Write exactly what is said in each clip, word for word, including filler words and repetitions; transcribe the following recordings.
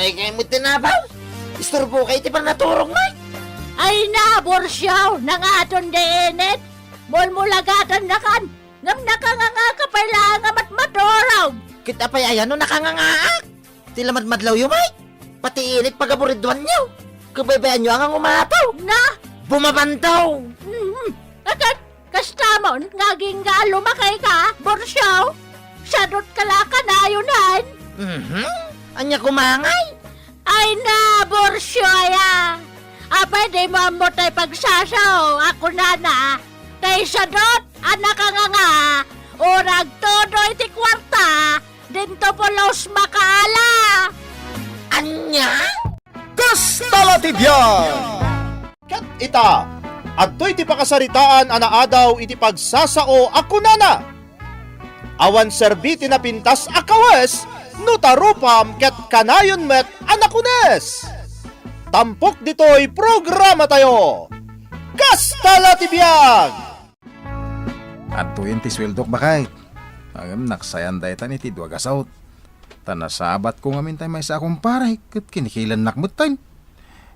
Ay, ngay mo tinabaw? Isturbo kay ti panaturog, Mike. Ay na, Borsiaw, nangaton di init. Mulmulagatannakan, ngem nakanganga ka pay laeng a matmaturog. Ket apay aya no nakangangaak? Ti lamadmadlawyo, Mike. Pati init pagaburidwanyo. Kabaybayanyo a nga ngumato. Na? Bumabantaw. Mhm. Akat, kasta mo nga agingga a lumakay ka, Borsiaw? Sadot ka la kanayon. Mhm. Ania kumangay? Ay na, Borsiaw aya. Apay di mo ammo tay pagsasao, a kunana, tay sadot a nakanganga, urag todo iti kuarta, dinto pulos makaala. Ania? Kasta la ti biag! Ket ita, adtoy ti pakasaritaan a naadaw iti pagsasao a kunana, "Awan serbi ti napintas a kawes no tarupam ket kanayon met a nakunes." Tampok ditoy programatayo, Kasta la ti biag! Adtoyen ti sueldok, baket. Ngem naksayan daytan iti dua gasut. Ta nasabatko ngamin tay maysa a kumparek ket kinikilannak metten.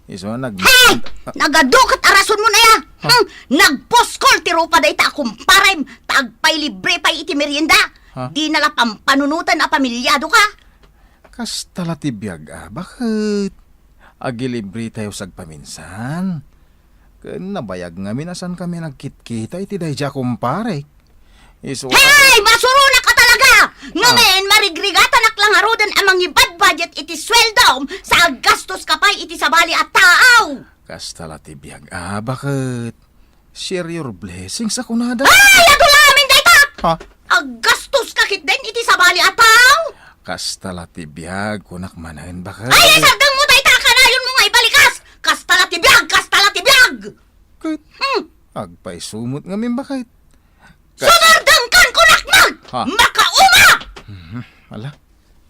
Isu a nag- Hey! Ah. Nagadu ket a rasonmo aya? Ha? Hmm, nagpuskol ti rupa dayta a kumparem ta agpailibre pay iti merienda. Ha? Dina la pampanunoten a pamiliado ka. Kasta la ti biag a, baket. Agilibre tayo sagpaminsan. Ken nabayag ngamin a saan kami nagkitkita iti daydiay a kumparek. Isu a Hey! Masuronak a talaga! Ah. Ngamin, marigrigatanak la ngaruden a mangibadbudget iti sueldom sa aggastos ka pay iti sabali a tao! Kasta la ti biag a, baket. Share your blessings a kunada. Ay, adu la amin dayta! Ha? Aggastos ka ketdin iti sabali a tao? Kasta la ti biag, kunak manen, baket. Ay, isardengmo dayta a kanayonmo nga ibalikas! Kasta la ti biag! Kasta la ti biag! Ket Hmm. agpayso met ngamin, baket. Kas- Sumardengkan, kunak met! Ha? Makauma! Mhm. Ala,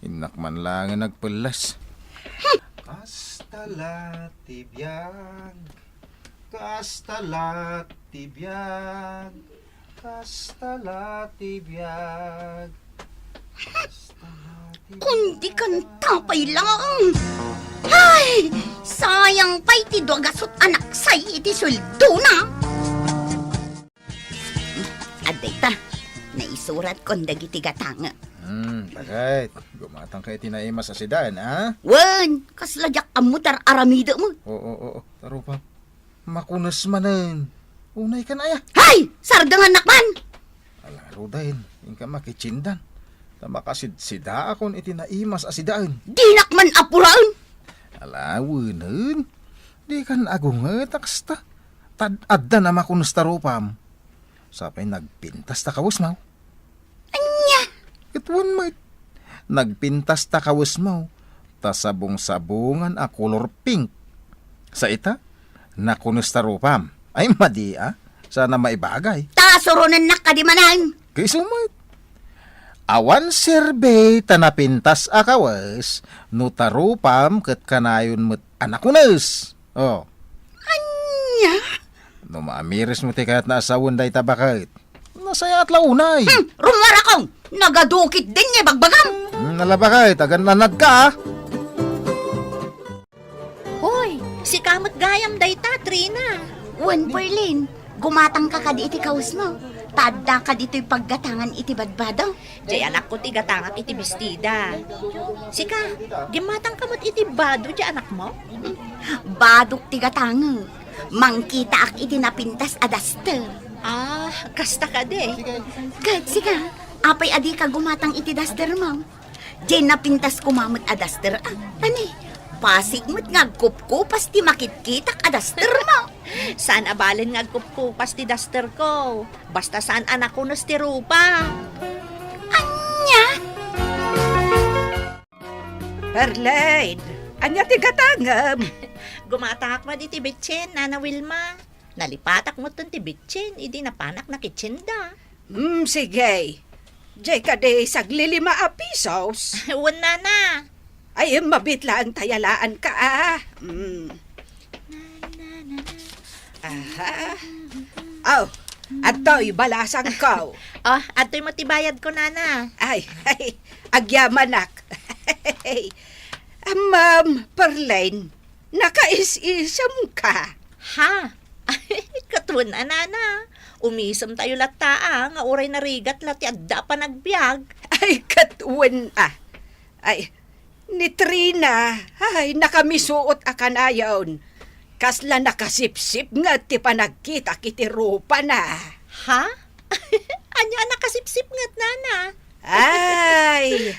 innak man laeng a nagpellas. Hmm. Kasta la ti biag. Kasta la ti biag. Kasta la ti biag. Kasta la ti biag. Kundi kanta pay laeng. Ay, sayang pay ti dua gasut a naksay iti sueldona. Adda ita, naisurat kon dagiti gatangek. Hmm, baket. Gumatang ka iti naimas a sidaen, a? Wen, kasla diak ammo ti ar-aramidem. Oo, oo, oo. Taro pa. Makunes manen. Unay kan aya. Hay! Sardengannak man! Ala, Rudayen, inka makitsindan. Ta makasidsidaakon iti naimas a sidaen. Dinak man apuraen! Ala, wenen. Dikan agunget a kasta. Tad-addan a makunes ta rupam. Sapay nagpintas ta kawesmo. Ania? Ket wen met. Nagpintas ta kawesmo. Ta sabong-sabongan a kolor pink. Sa ita, nakunes ta rupam. Ay, madi, a? Saan a maibagay. Ta suronennak kadi manen. Kayso met. Awan serbi ta napintas a kawes no ta rupam ket kanayon met a nakunes. Oh. Ania? No maamiris mo ti kayat na asawen dayta baket, nasayaat la unay. Hmm, rummuarakon! Nagadukit din nga ibagbagam! Hmm, ala baket, agannanad ka, a. Hoy, sika met gayam dayta, Trina. Wen, Perlin, gumatang ka kadi iti kawesmo. Ta adda ka ditoy paggatangan iti badbado. Jay anakko ti gatangak iti bestida. Sika, gimmatang ka met iti bado jay anakmo? Badok ti gatangek. Mangkitaak iti napintas a daster. Ah, kasta kadi. Ket sika, apay a dika gumatang iti dastermo? Jay napintas koma met a daster, a. Tani, pasig met nga agkupkupas ti makitkitak a dastermo. Saan a balen nga agkupkupas ti dasterko. Basta saan a nakunes ti rupa. Ania? Perlin, ania ti gatangem? Gumatangak met iti bitsin, Nana Wilma. Nalipatak metten ti bitsin idi napanak nakitsinda. Hmm, sige. Jay kadi saglilima a pisos? Wen, Nana. Ay, mabit laeng ta yalaan ka, a. Hmm. Aha. Aw, adtoy balasangko. Oh, adtoy met ti bayadko, Nana. Ay, ay, agyamanak. Ammom, Perlin, nakais-isemka. Ha? Ket wen a, nana. Umisemtayo latta a nga uray narigat la ti adda a panagbiag. Ay, ket wen a. Ay, ni Trina, ay, nakamisuot a kanayon. Kasla nakasipsip nget ti panagkitak iti rupana. Ha? Ania a nakasipsip nget, nana? Ay,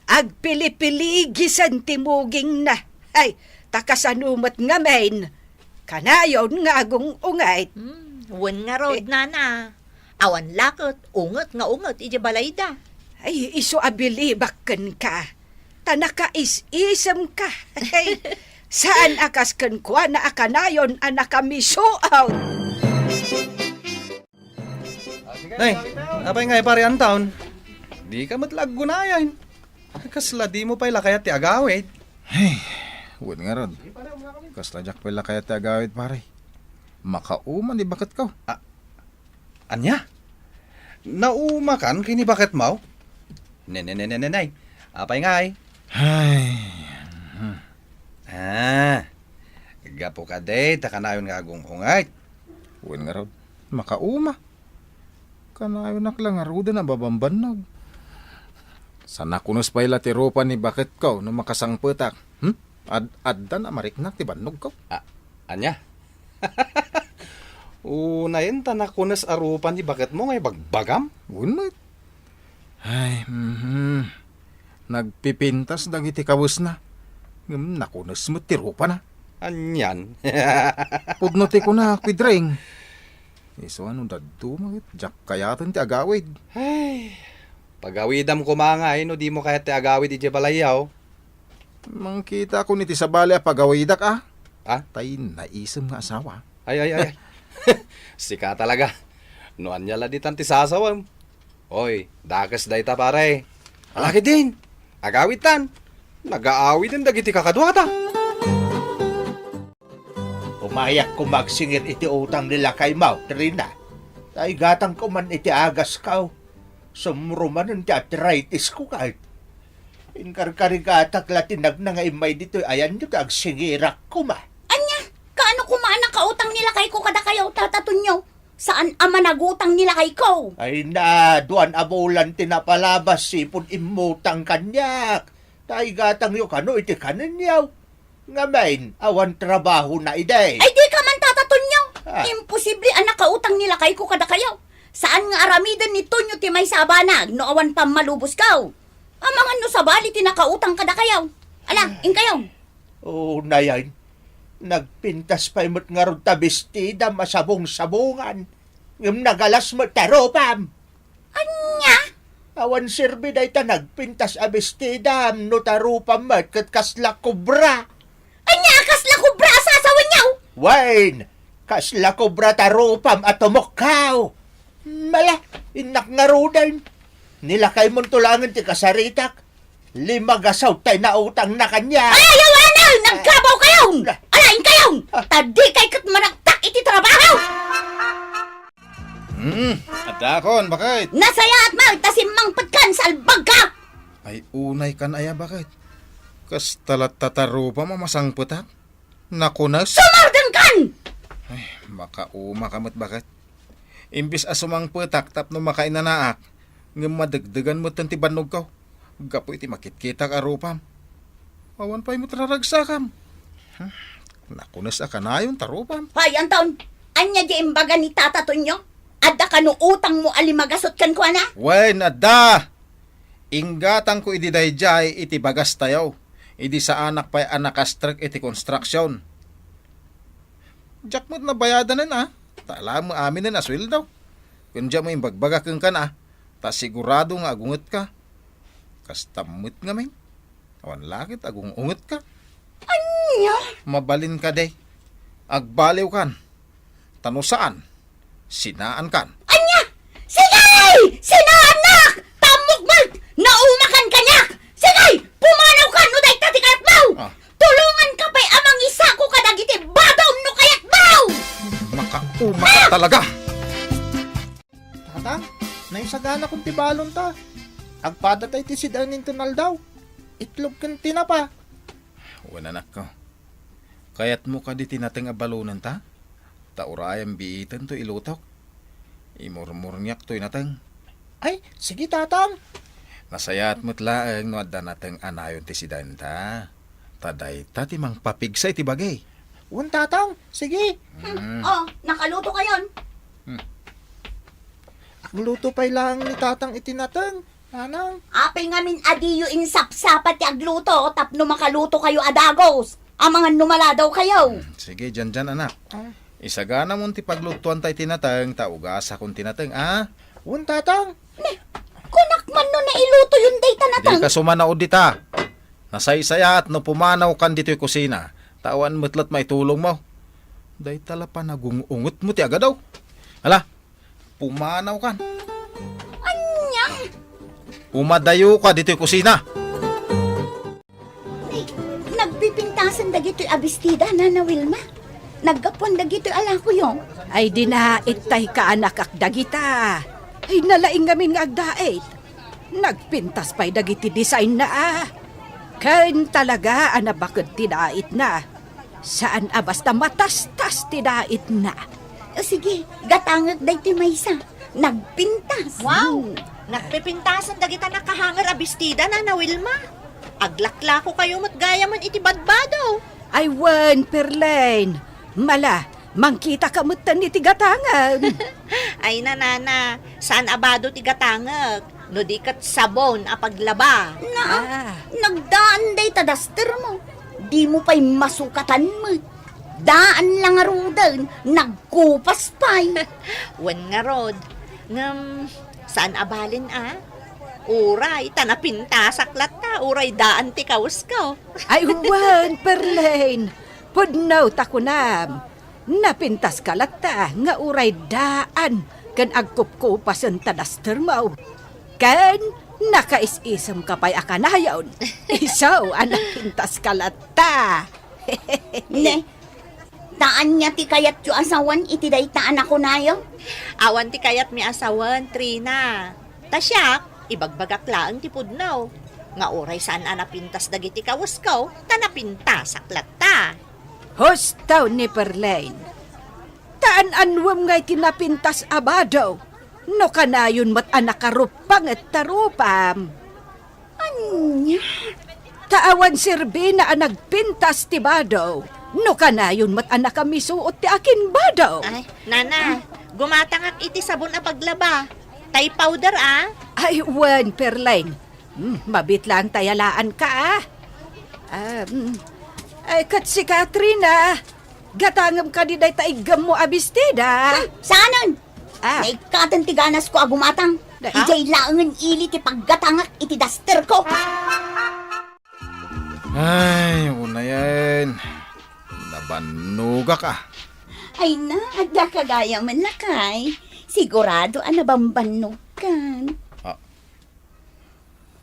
agpilipiligisen ti mugingna. Ay, ta kasano met ngamin, kanayon nga agung-unget. Hmm, wen ngarud, Eh. nana. Awan la ket unget nga unget idiay balayda. Ay, isu a bilibak kenka. Ta nakais-isemka. Ay, saan a kas kenkuana a kanayon a nakamisuot. Nay, apay ngay, pare, antaon? Dika met la aggunayan. Kasla dimo pay la kayat ti agawid. Hey, wen ngarud. Kasla diak pay la kayat ti agawid, pare. Makauma ni baketko. A-, ania? Naumakan ken ni baketmo? Ne, ne, ne, ne, ne, ne. Apay ngay? Ay. Ah, gapu kadi ta kanayon nga agung-unget. Wen ngarud, makauma. Kanayonak la ngaruden a babambannog. Sa nakunes pay la ti rupa ni baketko no makasangpetak. Hmm? Ad-addan a mariknak ti bannogko. A-, ania? Unayen ta nakunes a rupa ni baketmo nga ibagbagam? Wen met. Ay, mhm. Nagpipintas dagiti kawesna. Ngem nakunes met ti rupana. Anian? Pudno ti kunak, Pedring. Isu a no dadduma ket diak kayaten ti agawid. Ay, pagawidam koma ngay no dimo kayat ti agawid idiay balayyo. Mangkitakon iti sabali a pagawidak, a? Ah? Tay naisem nga asawa. Ay, ay, ay, ay. Sika talaga. No ania la ditan ti sasawem? Oy, dakes dayta, pare. Ah. Ala ketdin. Agawidtan. Nagaawiden dagiti kakaduata. Umayak koma agsingir iti utang ni lakaymo, Trina. Ta igatangko man iti agasko. Sumro manen ti arthritis ko ket. Inkarkarigatak la ti nagna nga immay ditoy ayanyo ta agsingirak koma. Ania? Kaano koma a nakautang ni lakayko kadakayo, Tata Tonyo? Saan a managutang ni lakayko? Ay na, duan a bulan ti napalabas sipud immutang kaniak. Ta igatangyo kano iti kaninyo. Ngamin, awan trabahona idi. Ay, dika man, Tata Tonyo! Ah. Imposible a nakautang ni lakayko kadakayo. Saan nga aramiden ni Tonyo ti maysa a banag no awan pammalubosko. Amangan no sabali ti nakautang kadakayo. Ala, Ah. inkayo. Oo, nayan. Nagpintas pay met ngarud ta bestidam a sabong-sabongan. Ngem nagalas met ta rupam. Ania? Awan serbi dayta nagpintas a bestidam no ta rupam met ket kasla kobra. Ania a kasla kobra a sasawenyo? Wen, kasla kobra ta rupam a tumukkaw. Mala, innak ngaruden. Ni lakaymonto laengen ti kasaritak. Lima gasut tay nautangna kaniak. Ay, ayaw, anay! Nagkabaw kayo! Ala. Ala, inkayo! Ah. Ta dikay ket managtak iti trabaho! Hmm, adakon, baket. Nasayaat met ta simmangpetkan, salbagka! Ay, unaykan aya, baket. Kasta latta ta rupam a masangpetak. Nakunes. Sumardengkan! Ay, makauma ka met, baket. Imbes a sumangpetak tapno makainanaak, ngem madegdegan metten ti bannogko. Gapu iti makitkitak a rupam. Awan pay met raragsakam. Hmm, nakunes a kanayon ta rupam. Hay, Anton, ania di imbaga ni Tata Tonyo? Adda kano utangmo a lima gasut kenkuana? Wen, adda. Inggatangko idi daydiay iti bagastayo, idi saanak pay a nakastrek iti construction. Diak met nabayadanen a, ta alam aminen a sueldo. Ken diak met imbagbaga kenka a, ta sigurado nga agungetka. Kasta met ngamin, awan la ket agung-ungetka. Ania? Mabalin kadi, agbaliwkan. Ta no saan, sinaankan. Ania? Sige! Sinaannak! Tammok met! Naumakan kaniak! Sige! Pumanawkan no dayta ti kayatmo! Ah. Tulonganka pay a mangisako kadagiti badom no kayatmo! Makauma ka Ah! talaga! Tata, naisaganakon ti balonta. Agpadatay ti sida inton aldaw. Itlog ken tinapa. Wen, anakko. Kayatmo kadi ti nateng a balonenta? Ta urayem biiten toy ilutok. Imurmurniak toy nateng. Ay, sige, Tatang. Nasayaat met laeng no adda nateng a nayon ti sidenta. Ta dayta ti mangpapigsa iti bagi. Wen, Tatang. Sige. Mm. Oh, nakaluto kayon. Hmm. Agluto pay laeng ni Tatang iti nateng, Nanang. Apay ngamin a diyo insapsapa ti agluto tapno makaluto kayo a dagos? Amangan no maladaw kayo. Hmm, sige, diyan, diyan, anak. Ah. Isaganamon ti paglutuanta iti nateng ta ugasakon ti nateng, a? Wen, Tatang. Ne, kunak man no nailuto yun dayta nateng. Dika sumanaod dita. Nasaysayaat no pumanawkan ditoy kusina. Ta awan met la't maitulongmo. Dayta la panagung-ungetmo ti agadaw. Ala, pumanawkan. Ania? Umadayoka ditoy kusina. Ay, nagpipintasan dagitoy a bestida, Nana Wilma. Naggapuan dagitoy a lakoyo. Ay, dinait tay kaanakak dagita. Ay, nalaing ngamin nga agdait. Nagpintas pay dagiti design na, a. Ken talaga a nabaked ti daitna. Saan a basta matastas ti daitna. O sige, gatangek daytoy maysa. Nagpintas. Wow! Hmm. Nagpipintasan dagita nakahanger a bestida, Nana Wilma. Aglaklako kayo met gayamen iti badbado. Ay wen, Perlene. Mala, mangkitaka metten iti gatangem. Ay, nanana, saan a bado ti gatangek, no di ket sabon a paglaba. Na, ah, nagdaan dayta daster mo. Di mo pay masukatan met. Daan la ngaruden, nagkupas pay. Wen ngarud, ngem saan a balin a? Uray, ta napintasak latta, uray daan ti kawesko. Ay, wen, Perlene, pudno ta kunam. Napintaska latta nga uray daan ken agkupkupasen ta dastermo. Ken nakais-isemka pay a kanayon. Isu a napintaska latta. Ne, ta ania ti kayatyo a sawen iti dayta a nakunayo? Awan ti kayatmi a sawen, Trina. Ta siak, ibagbagak laeng ti pudno. Nga uray saan a napintas dagiti kawesko, ta napintasak latta. Husto ni Perlene. Ta an-annuem ngay ti napintas a bado, no kanayon met a nakarupanget ta rupam. Ania? Ta awan serbina a nagpintas ti bado, no kanayon met a nakamisuot ti akinbado. Ay, nana, gumatangak iti sabon a paglaba. Tay powder, a? Ay, wen, Perlene. Hmm, mabiit laeng ta yalaanka, a. Um, ay, ket si Katrina, gatangem kadi dayta iggammo a bestida? Ah, saanen? Ah. Naikkaten ti ganasko a gumatang. Da-, ha? Idiay laengen ili ti paggatangak iti dasterko. Ay, unayen. Nabannogak, a. Ay na, adda ka gayamen, lakay. Sigurado a nabambannogkan. Ah,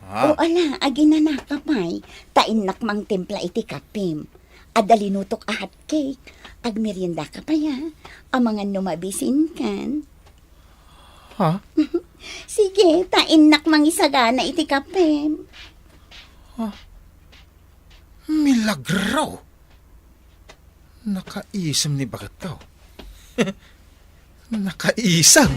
ha? O ala, aginanaka pay, ta innak mangtimpla iti kapem. Adda linutok a hot cake. Agmeriendaka pay, a. Amangan no mabisinkan. Ha? Sige, ta innak mangisagana iti kapem. Ha? Milagro! Nakaisem ni baketko. Nakaisem!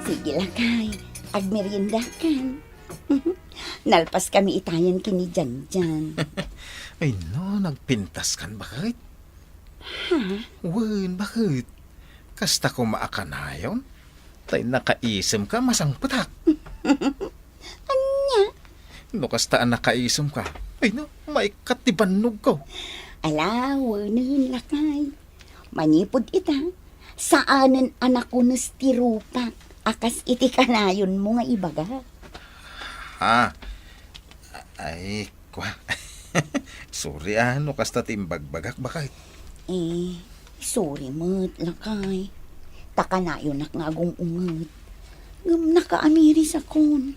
Sige, lakay. Agmeriendakan. Nalpas kami itayen ken ni Janjan. Ay no, nagpintaskan, baket? Ha? Wen, baket? Kasta koma a kanayon? Tay nakaisemka, masangpetak. Ania? No kasta a nakaisemka, ay no, maikkat ti bannogko. Ala, wenen, lakay. Manipud ita, saanen a nakunes ti rupak a kas iti kanayonmo nga ibaga. Ah, ay, kua. Sorry, a, no kasta ti imbagbagak, baket. Eh, sorry met, lakay. Ta kanayonak nga agum-unget. Ngem nakaamirisakon.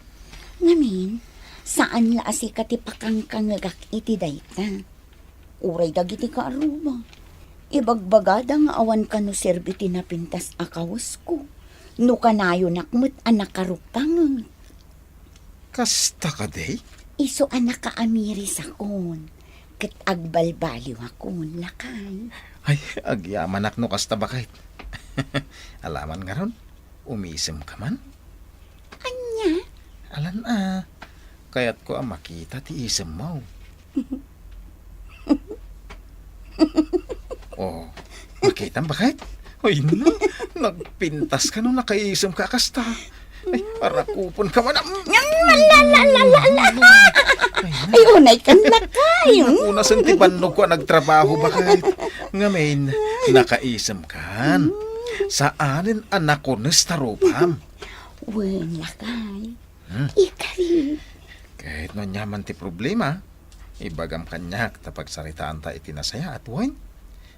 Ngamin, saan la a sika ti pakangkangegak iti dayta. Uray dagiti kaarruba, ibagbagada nga awan kano serbi ti napintas a kawesko, no kanayonak met a nakarupanget. Kasta kadi? Isu a nakaamirisakon, ket agbalbaliwakon, lakay. Ay, agyamanak no kasta, baket. Alaman ngarud, umisemka man? Ania? Alan a, kayatko a makita ti isemmo. Oh, makitam, baket? Ay, na, nagpintaska no nakaisemka a kasta. Ay, arakupenka man. Ay, na. Ay, unaykan, lakay. Ay, naku, nasen ti bannogko a nagtrabaho, baket. Ngamin, nakaisemkan. Saanen a nakunes ta rupam. Wen, lakay. Hmm. Ikari. Ket no aniaman ti problema, ibagam kaniak ta pagsaritaanta iti nasayaat, wen?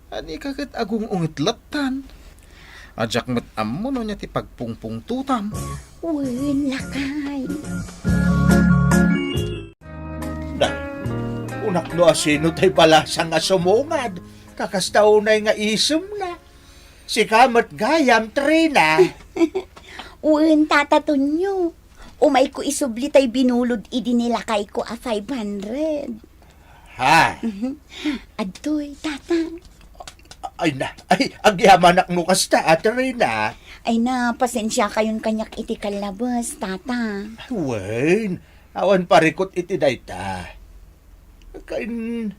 Adika ket agung-unget lattan. A diak met ammo no ania ti pagpungpungtotam. Wen, lakay. Nay, kunak no asino tay balasang a sumungad, kakasta unay nga isemna. Sika met gayam, Trina. Wen, Tata Tonyo. Umayko isubli tay binulod idi ni lakayko a five hundred. Ha? Mhm. Adtoy, Tata. Ay na, ay, agyamanak no kasta, Ate Reyna. Ay na, pasensiakayon kaniak iti kallabes, Tata. Wen, awan parikut iti dayta. Kain,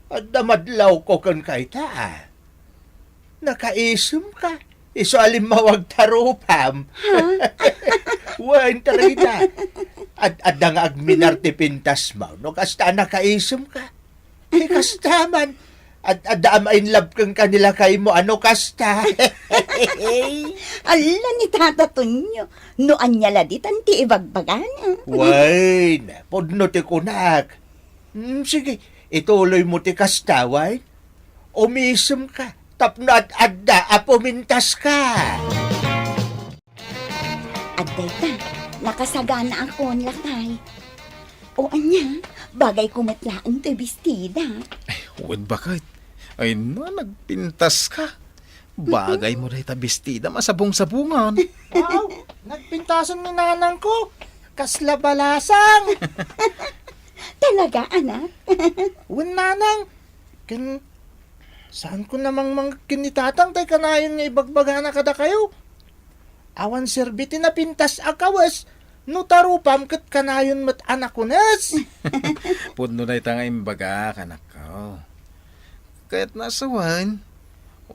adda madlawko kenka ita, a. Nakaisemka. Isu a limmawag ta rupam. Ha? Wen, Trina. Ad-, adda nga agminar ti pintasmo no kasta a nakaisemka. Ti kasta man. Ad-, adda a ma-inlove kenka ni lakaymo a no kasta. Ala ni Tata Tonyo. No ania la ditan ti ibagbagana. Wen, pudno ti kunak. Mm, sige, ituloymo ti kasta, wen. Umisemka tapno ad-adda a pumintaska. Adda ita, nakasaganaakon, lakay. O ania, bagayko met laeng toy bestida. Ay, wen, baket. Ay na, nagpintaska. Bagaymo dayta bestida, masabong-sabongan. Wow, nagpintasan ni nanangko. Kasla balasang. Talaga, anak? Wen, nanang. Ken, saanko namangmangngeg ken ni tatang tay kanayon nga ibagbagana kadakayo. Awan serbi ti napintas a kawes no ta rupam ket kanayon met a nakunes. Pudno dayta nga imbagak, anakko. Ket nasawen,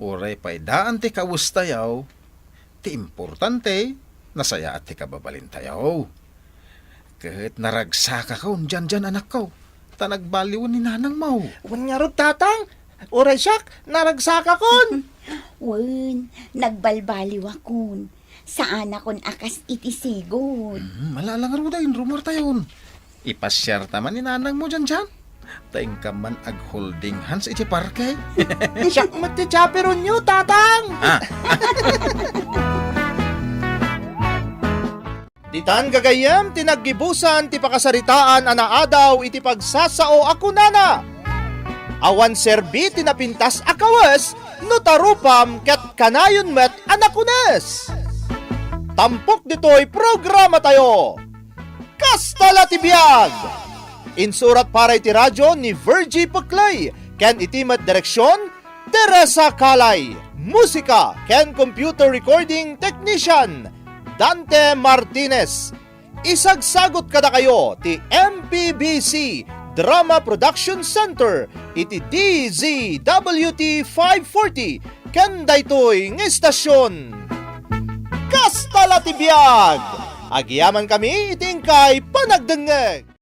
uray pay daan ti kawestayo, ti importante, nasayaat ti kababalintayo. Ket naragsakakon dian, anakko, ta nagbaliwen ni nanangmo. Wen ngarud, tatang, uray siak, naragsakakon. Wen, nagbalbaliwakon. Saanakon a kas iti sigud. Mhm, ala, ala ngarud, inrumortayon. Ipasiarta man ni nanangmo dian. Ta inka man agholding hands iti parke. Siak met ti chaperonyo, tatang! Ah. Ditan gagayyem ti naggibusan ti pakasaritaan a naadaw iti pagsasao a kunana, awan serbi ti napintas a kawes no ta rupam ket kanayon met a nakunes. Tampok ditoy programatayo. Kasta la ti biag! Insurat para iti radio ni Virgie Peclay ken iti met direksion, Teresa Calay. Musika ken computer recording technician, Dante Martinez. Isagsagut kadakayo ti M P B C Drama Production Center iti D Z W T five forty ken daytoy nga istasyon. Kasta la ti biag! Agyamankami iti inkay panagdengngeg.